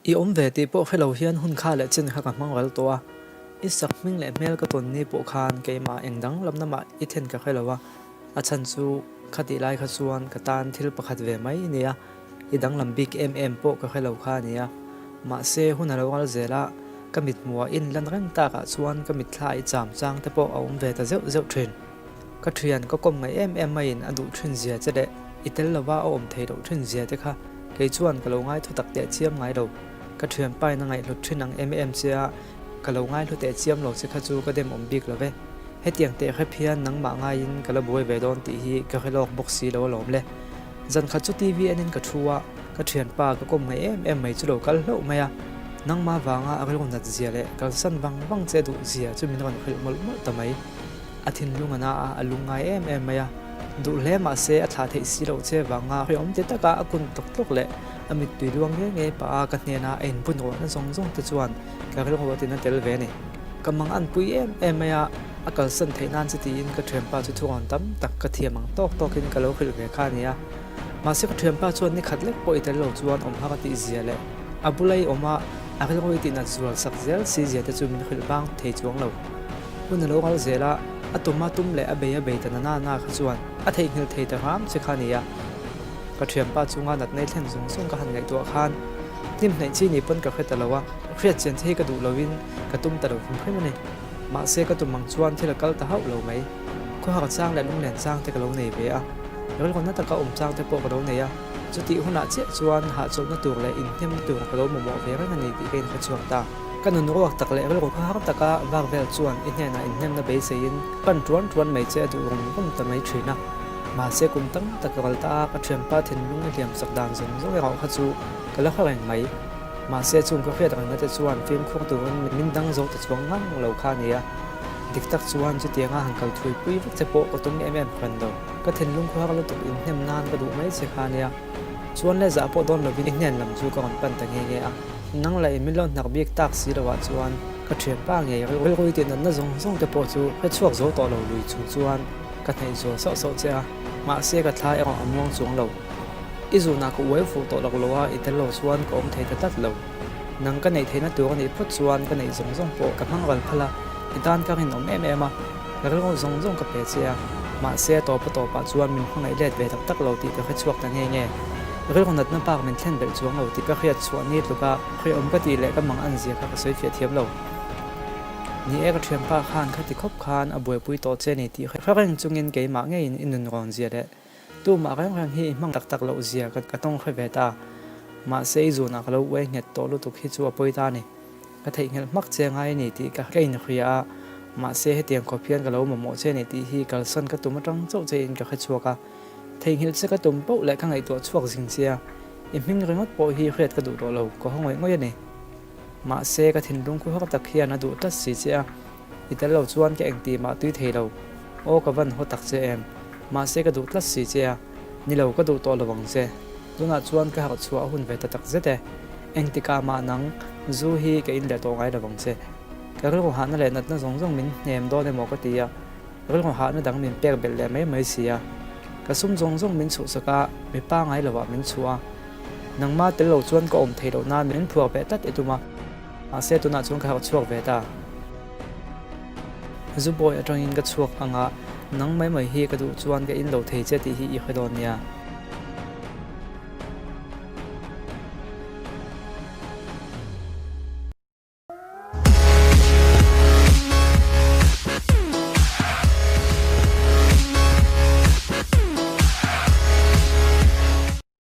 I awm ve tih pawh hre lo hian hun kha leh chin kha ka hmang ral tawh a, i sak hming leh hmel ka tawn ni pawh khan keimah eng dang lamna mah i then ka hre lo a, a chhan chu khatih lai kha chuan ka tan thil pakhat ve mai i nia, i danglam bik em em pawh ka hre lo kha a nia. Mahse hun a lo ral zel a, ka mithmuh a inlan reng takah chuan ka mitthla i cham chang te pawh a awm ve ta zeuh zeuh thin. Ka thian ka kawm ngaih em em maiin a duh thin zia che leh i tel lova a awm thei loh thin zia te kha kei chuan ka lo ngaithaw tak teh chiam ngai lo. Ka thianpain a ngaihhlut thin ang em em che a, ka lo ngaihlu teh chiam lo che kha chu ka dem awm bik lo ve. Hetiang teh hrep hian nangmah ngaiin ka la buai ve dawn tih hi ka hre lawk bawk si lo alawm le. Zan khat chu TV enin ka thu a, ka thianpa ka kawm ngaih em em mai chu lo kal hlauh mai a. Nangmah vanga a rilru nat zia leh kalsan vang vang che duh zia chu min rawn hrilh mawlh mawlh ta mai. A thinlung a na a, a lung ngai em em mai a. Duh hle mah se a thlah theih si loh che vanga hrehawm ti taka a kun tlawk tlawk leh a mittui luang ngei ngei pah a ka hnena a inbun ruahna zawng zawng te chuan ka rilru a tina tel ve a ni. Ka mang an pui em em mai a, a kalsan theih nan che tiin ka thianpa chu thurawn tam tak ka thiam ang tawk tawkin ka lo hrilh ve kha a ni a. Mahse ka thianpa chuan ni khat lek pawh i tel lo chuan awm har a tih zia leh a bula i awm a, a rilru i tihnat zual sak zel si zia te chu min hrilh vang thei chuang lo. Hun a lo ral zel a, a tum a tum leh a bei a bei ta na na na kha chuan a theihnghilh thei ta hram che kha a ni a. Ka thianpa chunga natna i thlen zung zung ka han ngaihtuah khan hnim hnaih chi ni pawn ka hre ta lo a, hriat chian che hi ka duh loin ka tum ta lo hrim hrim a ni. Mahse ka tum ang chuan thil a kal ta hauh lo mai. Khawhar chang leh lunglen chang te ka lo nei ve a, rilru na taka awm chang te pawh ka lo nei a, chutih hunah chiah chuan hahchawlhna tur leh inhnemna tur ka lo mamawh ve reng a ni tih ka inhre chhuak ta. Ka nun ruak tak leh rilru khawhar taka vak vel chuan i hnenah inhnemna beiseiin pan tuan tuan mai che a duh rum rum ta mai thin a. Mahse kum tam tak ral ta a ka thianpa thinlung i hliam sak dan zawng zawng erawh kha chu ka la hre reng mai. Mahse chung ka hriat rengna te chuan fimkhur turin min dang zo ta chuang ngang lo kha a ni a. Dik tak chuan chutianga han kal thui pui vek che pawh ka tum em em hran lo. Ka thinlung khuar lutuk inhnem nan ka duh mai che kha a nia. Chuan le zah pawh dawn lovin i hnen lam chu ka rawn pan ta nghe nghe a. Nang lah in min lo hnak bik tak si loah chuan ka thianpa ngei rilrui tih natna zawng zawng te pawh chu hre chhuak zo tawh lo lui chung chuan ka hnaih zual sauh sauh che a. Mahse ka thla erawh a muang chuang lo. I zunah ka uai fuh tawh lak lo a, i tel lo chuan ka awm thei ta tlat lo. Nang ka neih theihna tur a nih phawt chuan ka neih zawng zawng pawh ka hmang ral phal a, i tan ka rinawm em em a, ka rilru zawng zawng ka pe che a, mahse a tawpa tawpah chuan min hmangaih let ve tak tak lo tih ka hre chhuak ta nge nge. Rilru natna bak min thlen belh chuang lo tih ka hriat chhuah ni tluka hrehawm ka tih leh ka mang an zia kha ka sawi fiah thiam lo. Ni e ka thianpa khan khati khawp khan a buaipui tawh che ni tih hre reng chungin keimah ngeiin i nunrawn zia leh Tumah reng reng hi i hmang tak tak loh zia ka tawng hre ve ta. Mahse i zunah ka lo uai nghet tawh lutuk hi chu a pawi ta a ni. Ka theihnghilh hmak che ngai a ni tih ka inhria a, mahse hetiang khawp hian ka lo mamawh che a ni tih hi kalsan ka tum atang chauh che in ka hre chhuak a. Theihnghilh che ka tum poh leh ka ngaihtuah chhuak zing che a, i hming ringawt pawh hi hriat ka duh tawh lo, ka haw ngawih ngawih a ni. Mahse ka thinlung khuhar tak hian a duh tlat si che a. I tel lo chuan ka engti mah tui thei lo. Aw ka van haw tak che em. Mahse ka duh tlat si che a. Ni lo ka duh tawh lo ang che. Tunah chuan ka harh chhuah a hun ve ta tak zet e. Engtikah mah nang zu hi ka in leh tawh ngai lo ang che. Ka rilru hahna leh natna zawng zawng min hnem dawn emaw ka ti a. Rilru hahna dang min pek belh leh mai mai si a. Ka sum zawng zawng min chhuhsak a, mi pangai lovah min chhuah a. Nangmah tel lo chuan ka awm thei loh nan min phuak ve tlat i tum a. Mahse tunah chuan ka harh chhuak ve ta. Zu bawi atangin ka chhuak anga nang mai mai hi ka duh chuan ka in lo thei che tih hi i hre dawn nia.